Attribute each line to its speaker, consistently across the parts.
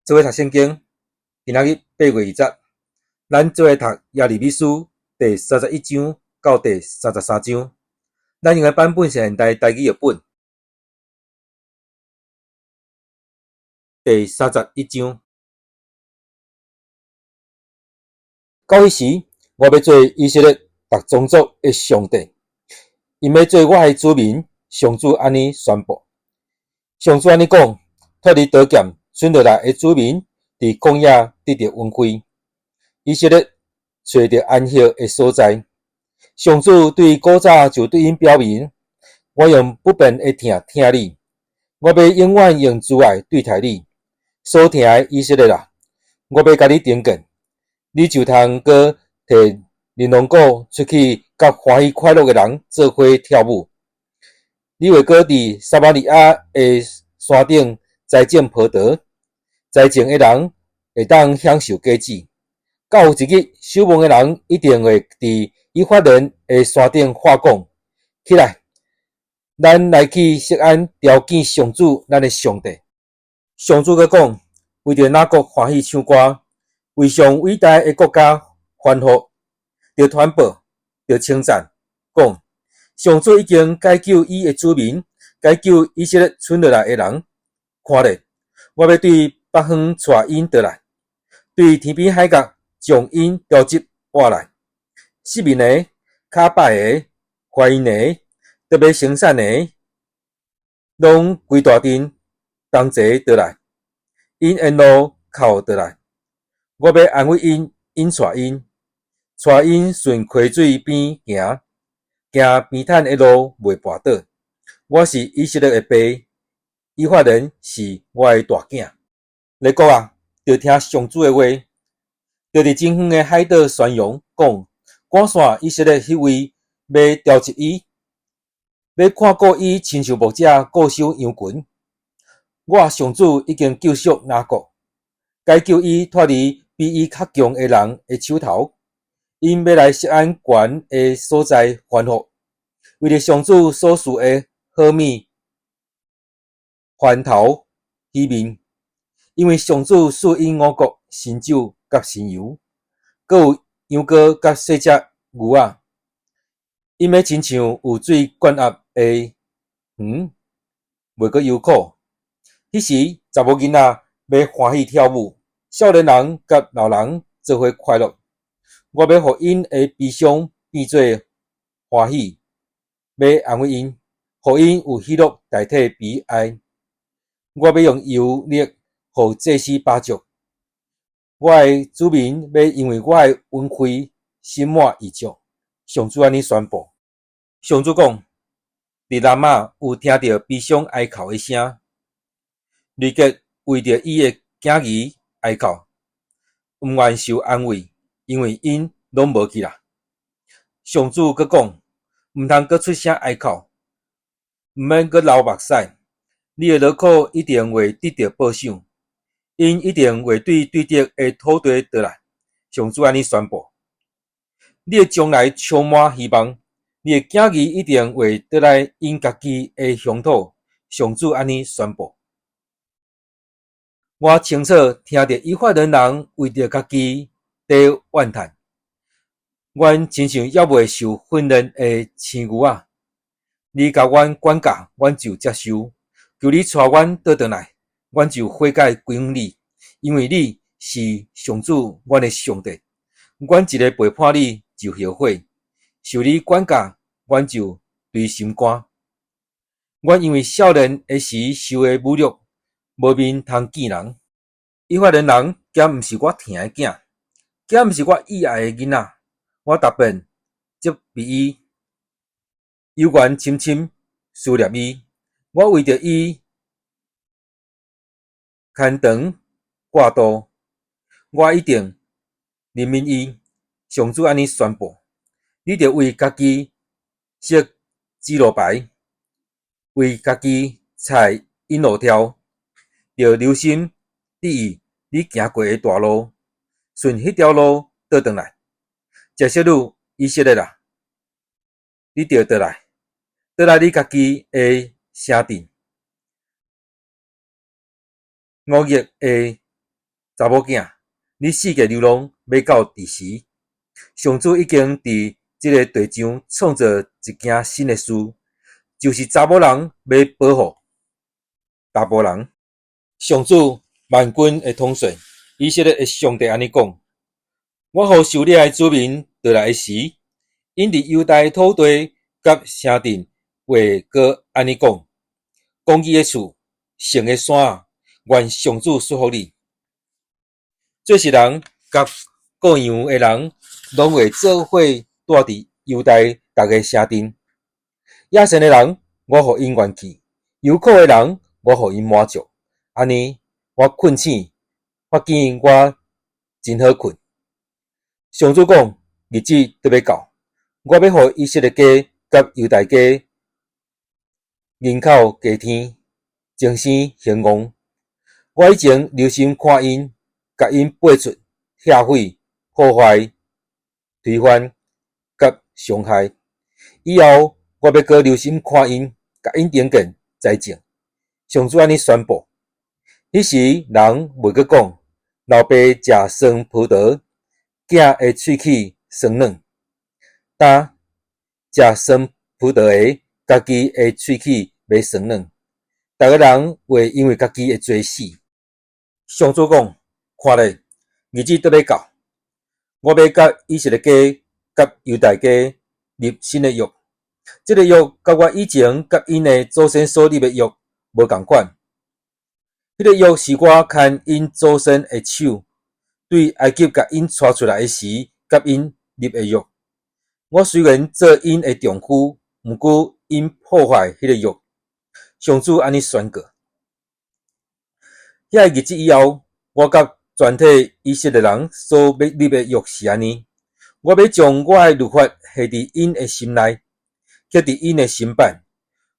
Speaker 1: 做伙讀聖經，今仔日8月20，咱做伙讀耶利米書第三十一章到第三十三章。咱用的版本是現代台語譯本。第三十一章。到彼時，我欲做以色列逐宗族的上帝，𪜶欲做我的子民。上主按呢宣布。上主按呢講：脫離刀劍，剩落來的子民，佇曠野得著恩惠。以色列揣著安歇的所在。上主對古早就對𪜶表明：我用不變的疼疼你，我欲永遠用慈愛對待你。所疼的以色列啊，我欲共你重建，你就通閣提琳琅鼓出去，佮歡喜快樂的人做伙跳舞。你會閣佇撒瑪利亞的山頂栽種葡萄，栽種的人會當享受果子。到有一日，守望的人一定會佇以法蓮的山頂喊講：起來，咱來去錫安朝見上主，咱的上帝。上主閣講：為著雅各歡喜唱歌，為上偉大的國家歡呼，著傳報，著稱讚，講：上主已經解救伊的子民，解救以色列剩落來的人。看咧，我欲對北方帶𪜶倒來，對天邊海角將𪜶召集活來。失明的、跤擺的、懷孕的、特欲生產的，攏規大陣同齊倒來，𪜶沿路哭倒來。我欲安慰𪜶，引帶𪜶，帶𪜶順溪水邊行，行平坦的路，袂跋倒。我是以色列的爸，以法蓮是我的大囝。列國啊，著聽上主的話，著佇真遠的海島宣揚，講趕散以色列彼位欲召集伊，欲看顧伊親像牧者顧守羊群。我上主已經救贖雅各，解救伊脫離比伊較強的人的手頭。𪜶欲來錫安懸的所在歡呼，為著上主所賜的好物歡頭喜面，因為上主賜𪜶五穀、新酒佮新油，閣有羊羔佮細隻牛仔。𪜶欲親像有水灌壓的園，袂閣憂苦。彼時，查某囡仔欲歡喜跳舞，少年人佮老人做伙快樂。我欲予𪜶的悲傷變做歡喜，欲安慰𪜶，予𪜶有喜樂代替悲哀。我欲用油力予祭司飽足，我的子民欲因為我的恩惠心滿意足。上主按呢宣布。上主講：佇拉瑪有聽著悲傷哀哭的聲，拉結為著伊的囝兒哀哭，毋願受安慰，因為𪜶攏無去啦。上主閣講：毋通閣出聲哀哭，毋免閣流目屎。你的勞苦一定會得著報賞，𪜶一定會對對得的土地倒來。上主按呢宣布。你的將來充滿希望，你的囝兒一定會倒來𪜶家己的鄉土。上主按呢宣布。我清楚聽著以法蓮人為著家己佇怨嘆，阮親像猶未受訓練的青牛仔。你共阮管教，阮就接受；求你帶阮倒轉來，阮就悔改歸向你，因為你是上主，阮的上帝。阮一个背叛你就後悔，受你管教，阮就錐心肝。阮因為少年的時受的侮辱，無面通見人。以法蓮人敢毋是我疼的囝，敢毋是我意愛的囡仔？我逐遍責備伊，幽怨深深思念伊。我為著伊牽腸掛肚，我一定憐憫伊。上主按呢宣布：你著為家己設指路牌，為家己踩引路柱，著留心注意你行過的大路，順彼條路倒轉來。耶書魯以色列啊，你著倒來，倒來你家己的城鎮，忤逆的查某囝，你四界流浪欲到佇時？上主已經佇這个地上創造一件新的事，就是查某人欲保護查埔人。上主萬軍的統帥，以色列的上帝按呢講：我予受掠的子民倒來的時，𪜶佇猶大的土地佮城鎮會閣按呢講：公義的厝，聖的山啊，願上主祝福你。做穡人佮羔羊的人，攏會做伙蹛佇猶大逐个城鎮。野善的人，我予𪜶元氣；憂苦的人，我予𪜶滿足。按呢，我睏醒，發見我真好睏。上主講，日子都欲到，我欲予以色列家佮猶大家人口加添，增生興旺。我以前留心看𪜶，共𪜶拔出、拆毀、破壞、推翻佮傷害。以後我欲閣留心看𪜶，共𪜶重建栽種。上主按呢宣布。彼時人袂閣講，老爸食酸葡萄，囝的喙齒酸軟。焦食酸葡萄的，家己的喙齒欲酸軟。逐个人會因為家己的罪死。上主講：看咧，日子都欲到，我欲佮以色列家佮猶大家立新的約。這个約佮我以前佮𪜶的祖先所立的約無仝款。彼个約是我牽𪜶祖先的手，對埃及共𪜶帶出來的時，佮𪜶立的約。我雖然做𪜶的丈夫，毋過𪜶破壞彼个約。上主按呢宣告。遐个日子以後，我佮全體以色列人所欲立的約是按呢：我欲將我的律法下佇𪜶的心內，刻佇𪜶的心版。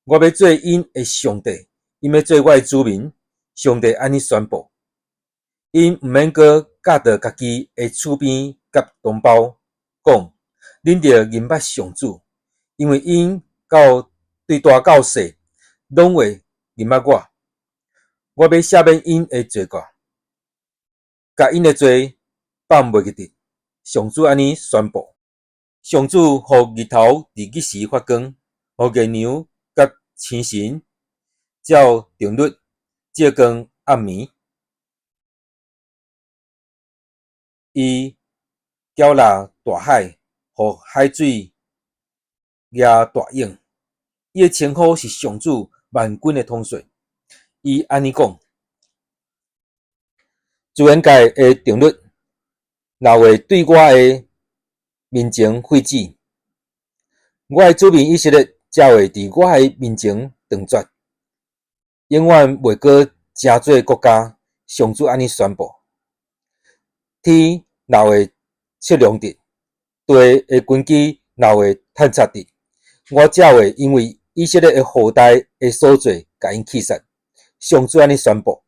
Speaker 1: 我欲做𪜶的上帝，𪜶欲做我的子民。上帝按呢宣布。𪜶毋免閣教導家己的厝邊佮同胞講，恁著認捌上主，因為𪜶到對大到細，攏會認捌我。我欲赦免𪜶的罪過，共𪜶的罪放袂記得。上主按呢宣布。上主予日頭佇日時發光，予月娘佮星辰照定律，照光暗暝。伊攪抐大海，予海水夯大湧。伊的稱呼是上主萬軍的統帥。伊按呢講：自然界的定律，若會對我的面前廢止，我的子民以色列才會佇我的面前斷絕，永遠袂閣成做國家。上主按呢宣布。天若會測量得，地的根基若會探測得，我才會因為以色列的後代的所做，共𪜶棄殺。上主按呢宣布。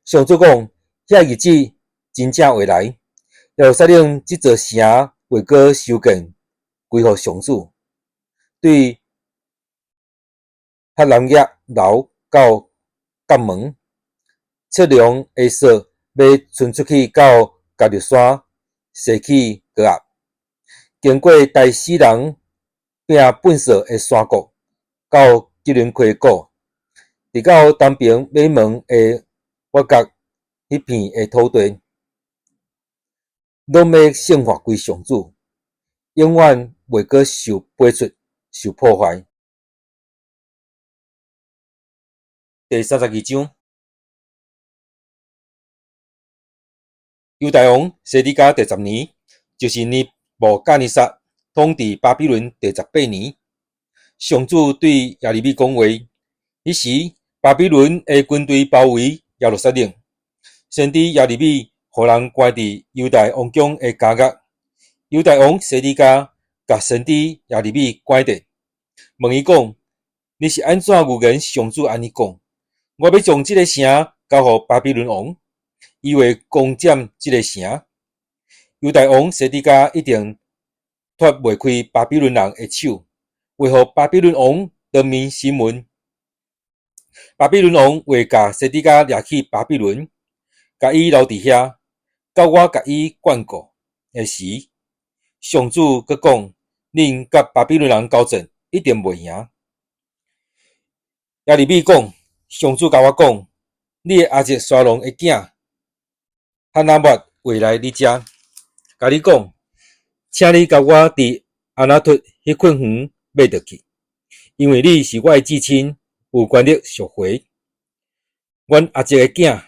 Speaker 1: 上主講，遐日子真正會來，耶路撒冷這座城會閣修建，歸予上主。對哈南額樓到角門，測量的索欲伸出去到迦勒山，踅去歌鴨，經過大死人餅糞掃的山谷，到基倫溪谷，直到東爿馬門的挖角彼片的土地，攏欲聖化歸上主，永遠袂閣受拔出、受破壞。第32章，猶大王西底家第10年，就是尼布甲尼撒統治巴比倫第18年，上主對耶利米講話。彼時，巴比倫的軍隊包圍耶路撒冷，先知耶利米予人關佇猶大王宮的監獄。猶大王西底家共先知耶利米關著，問伊講：你是按怎預言上主按呢講？我欲將這个城交予巴比倫王，伊會攻佔這个城。猶大王西底家一定脫袂開巴比倫人的手，會予巴比倫王當面審問。巴比倫王會共西底家掠去巴比倫，共伊留佇遐，到我共伊眷顧的時。上主閣講：恁佮巴比倫人交戰，一定袂贏。耶利米講：上主共我講，你的阿侄沙龍的囝哈拿篾會來你遮，共你講：請你共我佇阿拿突彼塊園買轉去，因為你是我的至親，有權力贖回。阮阿侄的囝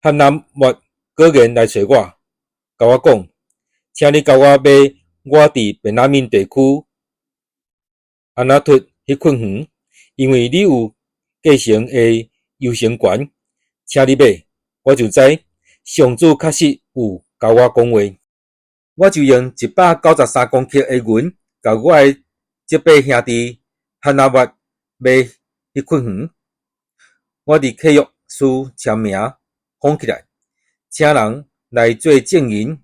Speaker 1: 哈拿篾果然來揣我，共我講：請你共我買我佇便雅憫地區阿拿突彼塊園，因為你有繼承的優先權，請你買，我就知上主確實有共我講話。我就用193公克的銀，共我的叔伯兄弟哈拿篾買彼塊園。我佇契約書簽名封起來，請人來做證人，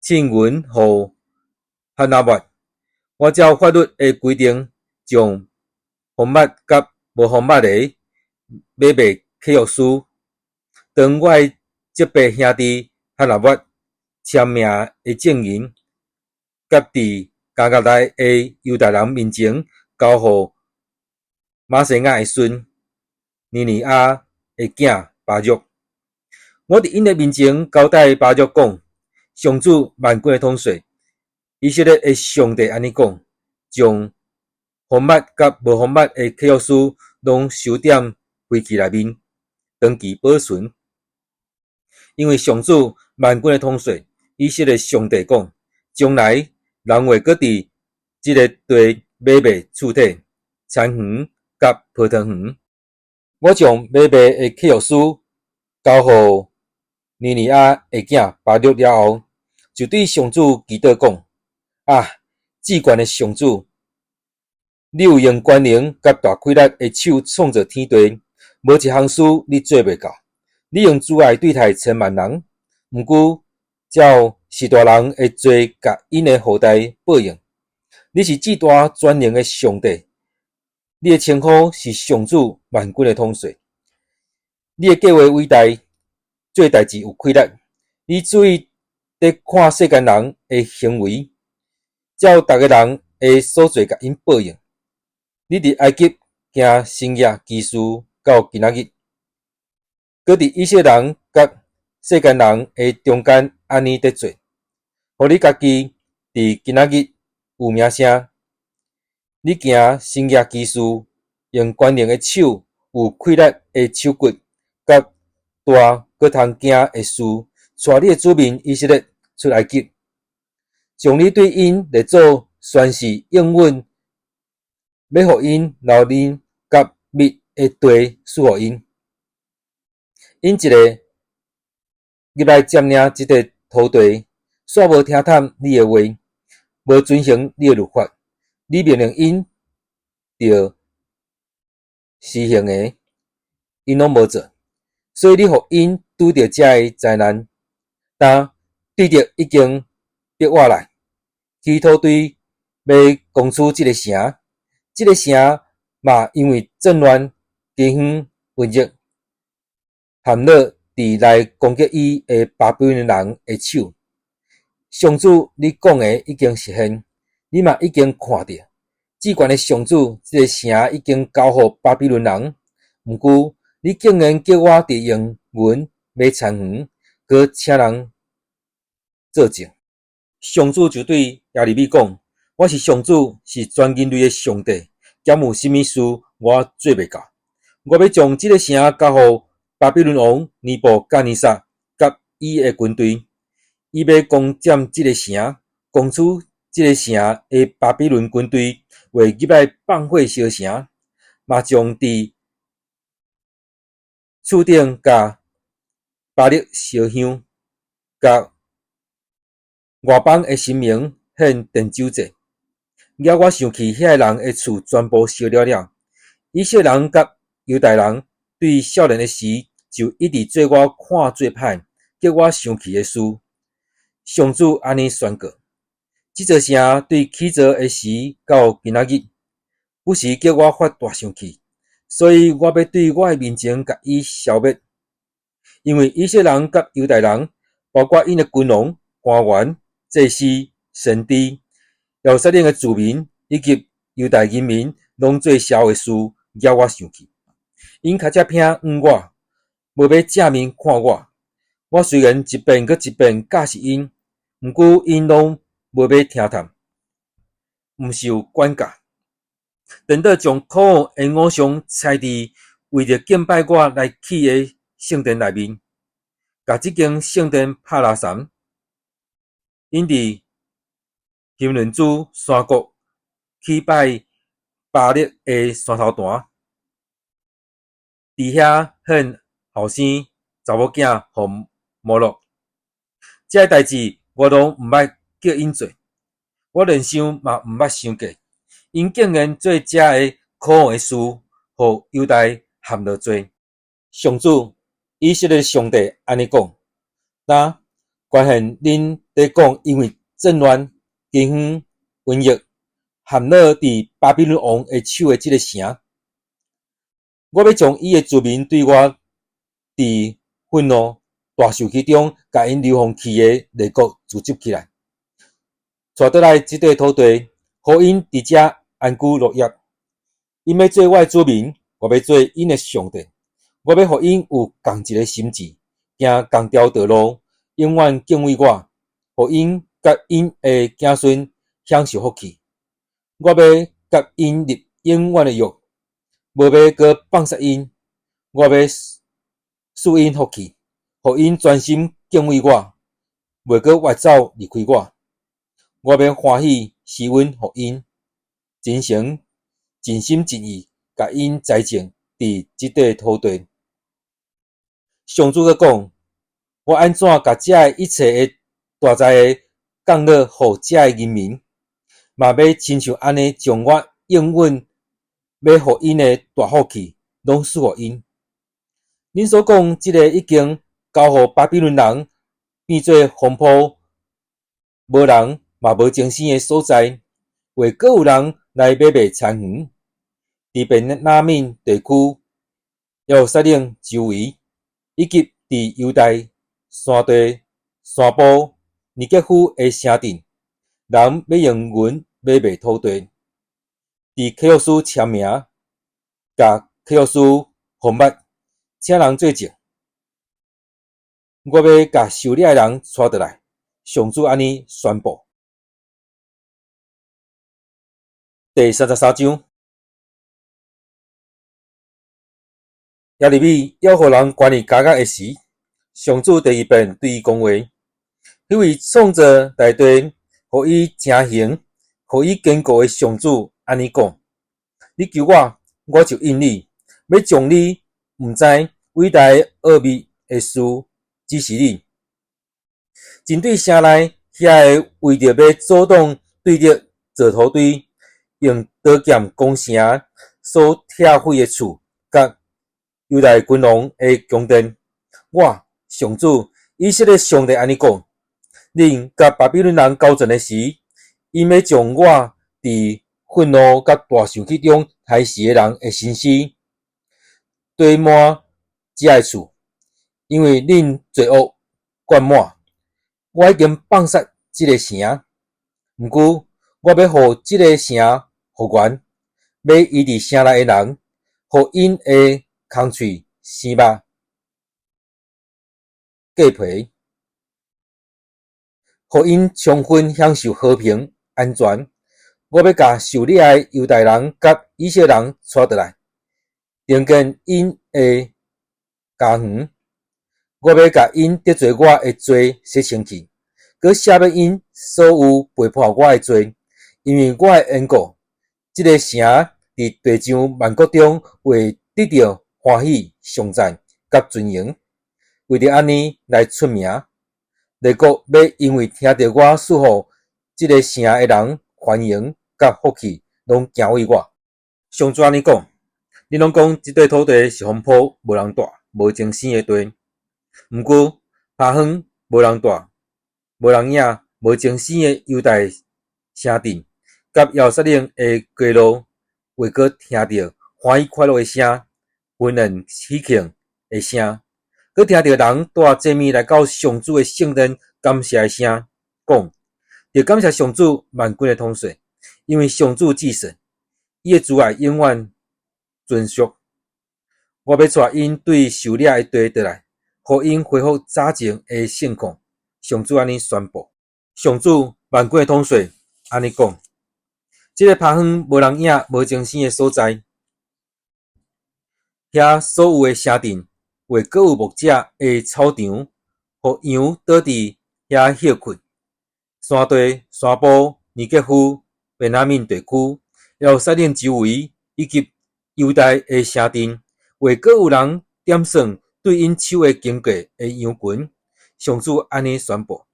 Speaker 1: 秤銀予哈拿篾。我照法律的規定，將封密佮無封密的買賣契約書，當我的叔伯兄弟哈拿篾簽名的證人，佮佇監獄內的猶大人面前，交予瑪西亞的孫尼尼亞的囝巴錄。我佇𪜶的面前交代巴錄講：上主萬軍的統帥，以色列的上帝按呢講：將封密佮無封密的契約書攏收踮飛器內面，長期保存。因為上主萬軍的統帥，以色列上帝講：將來人會閣佇這个地買賣厝體、田園佮葡萄園。我將買賣的契約書交予尼尼亞的囝巴錄了後，就對上主祈禱講：啊，至懸的上主，你有用權能佮大氣力的手創造天地，無一項事你做袂到。你用慈愛對待千萬人，毋過照序大人的罪共𪜶的後代報應。你是至大全能的上帝，你的稱呼是上主萬軍的統帥。你的計劃偉大，做代誌有氣力。你注意佇看世間人的行為，照逐个人的所做共𪜶報應。你佇埃及行神蹟奇事到今仔日，閣佇以色列人佮世間人的中間按呢佇做，予你家己佇今仔日有名聲。你行神蹟奇事，用權能的手、有氣力的手骨，佮大閣通驚的事，帶你的子民以色列出埃及，將你對𪜶列祖宣誓應允，欲予𪜶流奶佮蜜的地賜予𪜶。𪜶一下入來佔領這塊土地，煞無聽探你的話，無遵行你的律法。你命令𪜶著施行的，𪜶攏無做，所以你予𪜶拄著這个災難。但對敵已經逼我來，起土堆欲攻取這个城，這个城嘛因為戰亂、饑荒、瘟疫，陷落佇來攻擊伊的巴比倫人的手。上主，你講的已經實現，你嘛已經看著，至懸的上主，這个城已經交予巴比倫人。毋過，你竟然叫我佇用銀買田園，閣請人作證。上主就對耶利米講：我是上主，是全人類的上帝，敢有啥物事我做袂到？我欲將這个城交予巴比倫王尼布甲尼撒佮伊的軍隊，伊欲攻佔這个城，攻取這个城的巴比倫軍隊會入來放火燒城，嘛將佇厝頂共巴力燒香，共外邦的神明獻奠酒祭，惹我生氣遐个人的厝全部燒了了。以色列人佮猶大人對少年的時就一直做我看做歹、激我生氣的事。上主按呢宣告：這座城對起造的時到今仔日，不時激我發大生氣，所以我欲對我的面前共伊消滅。因為以色列人佮猶大人，包括𪜶的君王、官員、祭司、先知、耶路撒冷的住民以及猶大人民，攏做邪惡的事，惹我生氣。𪜶尻脊骿向我，無欲正面看我。我雖然一遍閣一遍教示𪜶，毋過𪜶攏無欲聽探，毋受管教。顛倒將可惡的偶像拆佇為著敬拜我來起的聖殿內面，共這間聖殿拍垃圾。𪜶佇欣嫩子山谷去拜巴力的山頭壇，佇遐獻後生查某囝予摩洛。這个代誌我攏毋捌叫𪜶做，我連想嘛毋捌想過。𪜶竟然做這个可惡的事，予猶大陷落罪。上主以色列上帝按呢講：若關鍵恁咧講，因為戰亂、饑荒、瘟疫，陷落佇巴比倫王的手的這个城，我欲將伊的子民對我佇憤怒、大受氣中，共𪜶流放去的列國聚集起來，帶倒來這塊土地，予𪜶佇遮安居樂業。𪜶欲做我的子民，我欲做𪜶的上帝。我欲予𪜶有仝一个心志，行仝條道路，永遠敬畏我，予𪜶佮𪜶的子孫享受福氣。我欲佮𪜶立永遠的約，無欲閣放殺𪜶。我欲賜𪜶福氣，予𪜶專心敬畏我，袂閣越走離開我。我欲歡喜施恩予𪜶，真誠盡心盡意共𪜶栽種佇這塊土地。上主閣講：我按怎共這个一切的大災禍降落予這个人民，嘛欲親像按呢將我應允欲予𪜶的大福氣，攏賜予𪜶。恁所講這个已經交予巴比倫人，變做荒坡，無人嘛無精生的所在，會閣有人來買賣田園。佇便雅憫地區、耶路撒冷周圍，以及佇猶大山地、山坡、尼格夫的城鎮，人欲用銀買賣土地。佇契約書簽名，共契約書封密，請人做證。我欲共受掠的人帶倒來，上主按呢宣布。第33章，耶利米猶予人關佇監獄的時，上主第二遍對伊講話。彼位創造大地、予伊成形、予伊堅固的上主按呢講：你求我，我就應你，欲將你毋知偉大奧祕的事指示你。針對城內遐个為著欲阻擋對敵造土堆，用刀劍攻城所拆毀的厝，佮猶大君王的宮殿，我上主以色列上帝按呢講：恁佮巴比倫人交戰的時，𪜶欲將我佇憤怒佮大受氣中刣死的人的身屍堆滿這个厝，因為恁罪惡貫滿，我已經放殺這个城。毋過，我欲予這个城復原，欲醫治城內的人，予𪜶的空喙生肉過皮，予𪜶充分享受和平安全。我欲共受掠的猶大人佮以色列人帶倒來，重建𪜶的家園。我欲共𪜶得罪我的罪洗清氣，閣赦免𪜶所有背叛我的罪，因為我的緣故，這个城佇地上萬國中會得著歡喜、頌讚佮尊榮，為著按呢來出名。列國欲因為聽著我賜予這个城的人繁榮佮福氣，攏敬畏我。上主按呢講：恁攏講這塊土地是荒坡，無人蹛、無精生的地。毋過，拋荒無人蹛、無人影、無精生的猶大城鎮，佮耶路撒冷的街路，會閣聽著歡喜快樂的聲，歡宴喜慶的聲，閣聽著人帶祭物來到上主的聖殿感謝的聲，講：著感謝上主萬軍的統帥，因為上主至聖，伊的慈愛永遠存續。我欲帶𪜶對受掠的地倒來，予𪜶恢復早前的盛況。上主按呢宣布。上主萬軍的統帥按呢講：這个荒荒無人影、無精神的所在，遐所有的城鎮會閣有牧者的草場，予羊倒佇遐歇睏。山地、山坡、尼格夫、便雅憫地區、耶路撒冷周圍以及猶大的城鎮，會閣有人點算對𪜶手下經過的羊群。上主按呢宣布。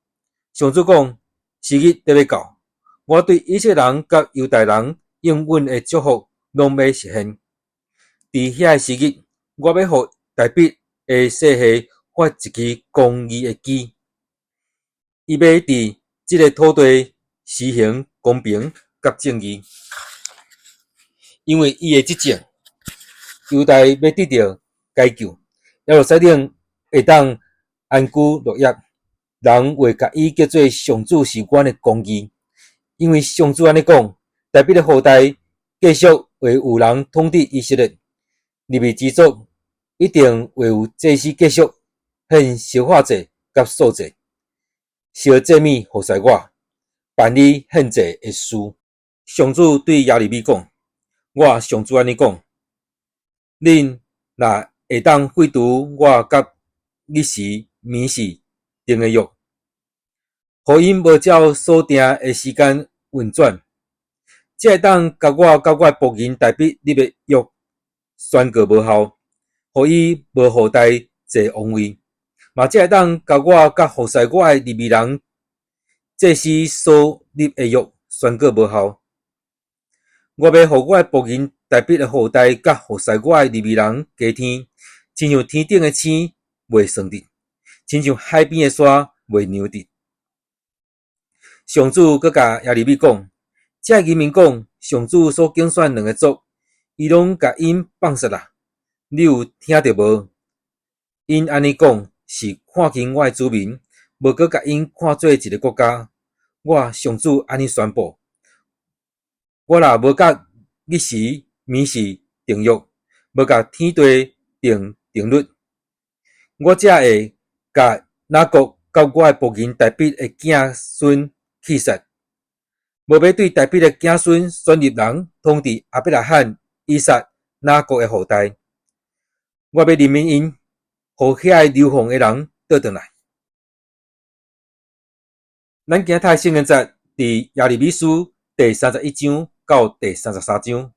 Speaker 1: 上主講：時日得欲到，我對以色列人佮猶大人應允的祝福攏欲實現。佇遐个時日，我欲予大衛的世系發一支公義的枝，伊欲佇這个土地施行公平佮正義。因為伊的執政，猶大欲得著解救，耶路撒冷會當安居樂業，人會共伊叫做上主是阮的公義。因為上主按呢講：大衛的後代繼續會有人統治以色列，利未支族一定會有祭司繼續獻燒化祭佮素祭，燒祭物服侍我，辦理獻祭的事。上主對耶利米講：我上主按呢講，恁若會當廢除我佮日時、暝時訂的約，予𪜶無照所定的時間運轉，才會當共我佮我的僕人大衛立的約宣告無效，予伊無後代坐王位，嘛才會當共我佮服侍我的利未人祭司所立的約宣告無效。我欲予我的僕人大衛的後代佮服侍我的利未人加添，親像天頂的星袂算得，親像海邊的沙袂量得。上主閣共耶利米講：這个人民講，上主所揀選兩个族，伊攏共𪜶放殺啦。你有聽著無？𪜶按呢講，是看輕我的子民，無閣共𪜶看做一个國家。我上主按呢宣布：我若無佮日時、暝時訂約，無共天地訂定律，我才會共雅各佮我的僕人大衛的囝孫去殺，無欲對大衛的子孫選立人統治亞伯拉罕、以撒、雅各的後代。我欲憐憫𪜶，予遐个流放的人倒轉來。咱今仔讀的聖經節佇耶利米書第31章到第33章。